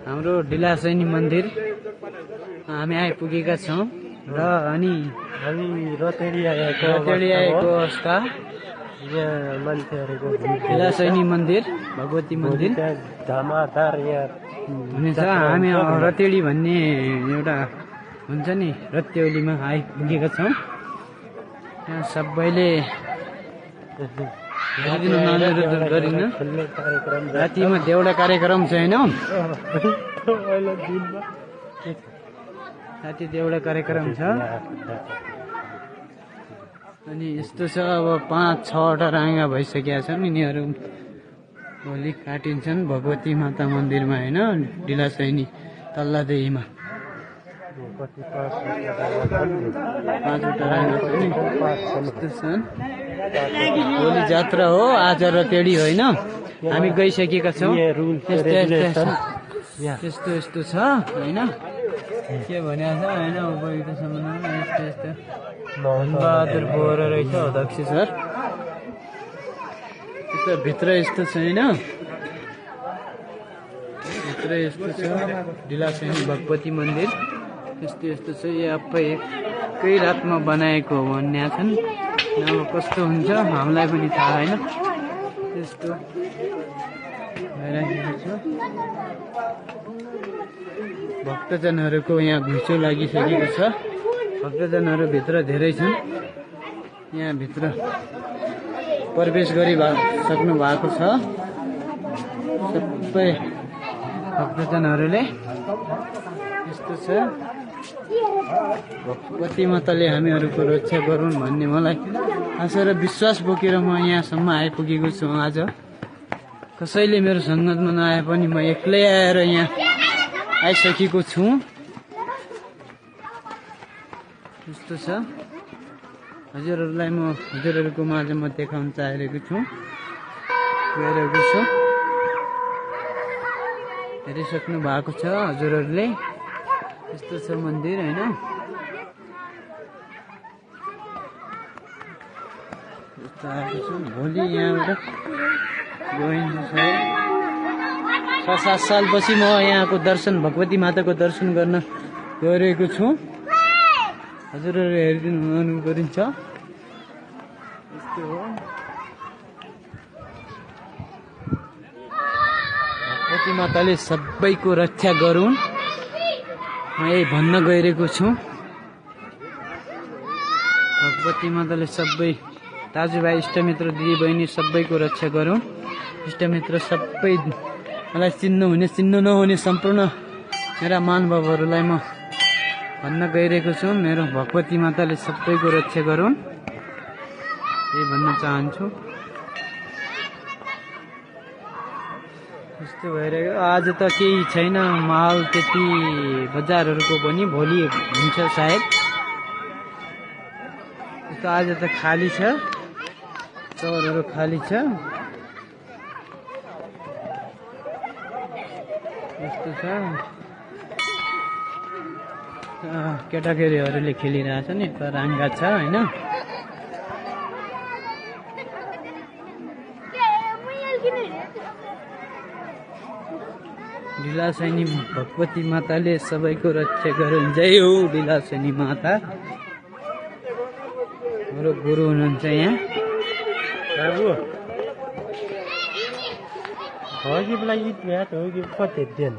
हाम्रो ढिलासैनी मन्दिर हामी आइपुगेका छौँ र अनि हामी रतेडी आएको अवस्था यहाँ मान्छेहरूको ढिलासैनी मन्दिर भगवती मन्दिर धमादार यहाँ हुनेछ। हामी रतेडी भन्ने एउटा हुन्छ नि रत्तेौलीमा आइपुगेका छौँ। यहाँ सबैले हेरिदिनु अनुरोध गरिन। रातिमा देउडा कार्यक्रम छ होइन, राति देउडा कार्यक्रम छ। अनि यस्तो छ, अब 5-6वटा राङ्गा भइसकेका छन्। यिनीहरू भोलि काटिन्छन् भगवती माता मन्दिरमा होइन, ढिलासैनी तल्लादेहीमा 5वटा राङ्गा पनि यस्तो छन्। भोलि जात्रा हो, आज रतेडी होइन। हामी गइसकेका छौँ। यस्तो यस्तो छ होइन, के भनेको छ होइन, उपयुक्त सम्बन्धमा यस्तो यस्तो धनबहादुर बोहरा रहेछ अध्यक्ष सर। यस्तो भित्र यस्तो छैन, भित्र यस्तो छ ढिलासैनी भगवती मन्दिर। यस्तो यस्तो छ, यो एकै रातमा बनाएको हो भन्ने छन्। अब कस्तो हुन्छ हामीलाई पनि थाहा होइन। त्यस्तो भइरहेको छ। भक्तजनहरूको यहाँ घुइँचो लागिसकेको छ। भक्तजनहरू भित्र धेरै छन्। यहाँ भित्र प्रवेश गरिसक्नु भएको छ सबै भक्तजनहरूले। यस्तो छ, भगवती माताले हामीहरूको रक्षा गरून् भन्ने मलाई आशा र विश्वास बोकेर म यहाँसम्म आइपुगेको छु। आज कसैले मेरो सङ्गतमा नआए पनि म एक्लै आएर यहाँ आइसकेको छु। यस्तो छ, हजुरहरूलाई म हजुरहरूको माझ म देखाउन चाहेको छु। गइरहेको छु, हेरिसक्नु भएको छ हजुरहरूले। यस्तो छ मन्दिर होइन। यस्तो आएको छु। भोलि यहाँबाट गइन्छ। 6-7 सालपछि म यहाँको दर्शन, भगवती माताको दर्शन गर्न गइरहेको छु। हजुरहरू हेरिदिनु हुनु गरिन्छ। यस्तो हो, भगवती माताले सबैको रक्षा गरून् म यही भन्न गइरहेको छु। भगवती माताले सबै दाजुभाइ, इष्टमित्र, दिदीबहिनी सबैको रक्षा गरून्। इष्टमित्र सबै, मलाई चिन्नु हुने चिन्नु नहुने सम्पूर्ण मेरा महानुभावहरूलाई म भन्न गइरहेको छु। मेरो भगवती माताले सबैको रक्षा गरून् यही भन्न चाहन्छु। यस्तो भइरहेको। आज त केही छैन माहौल त्यति बजारहरूको पनि, भोलि हुन्छ सायद। यस्तो आज त खाली छ, चौरहरू खाली छ। यस्तो छ, केटाकेटीहरूले खेलिरहेछ नि, राङ्गा छ होइन। ढिलासैनी भगवती माताले सबैको रक्षा गरून्। जय हो ढिलासैनी माता। हाम्रो गुरु हुनुहुन्छ यहाँ। हो कि बेला गीत हो कि कति दिन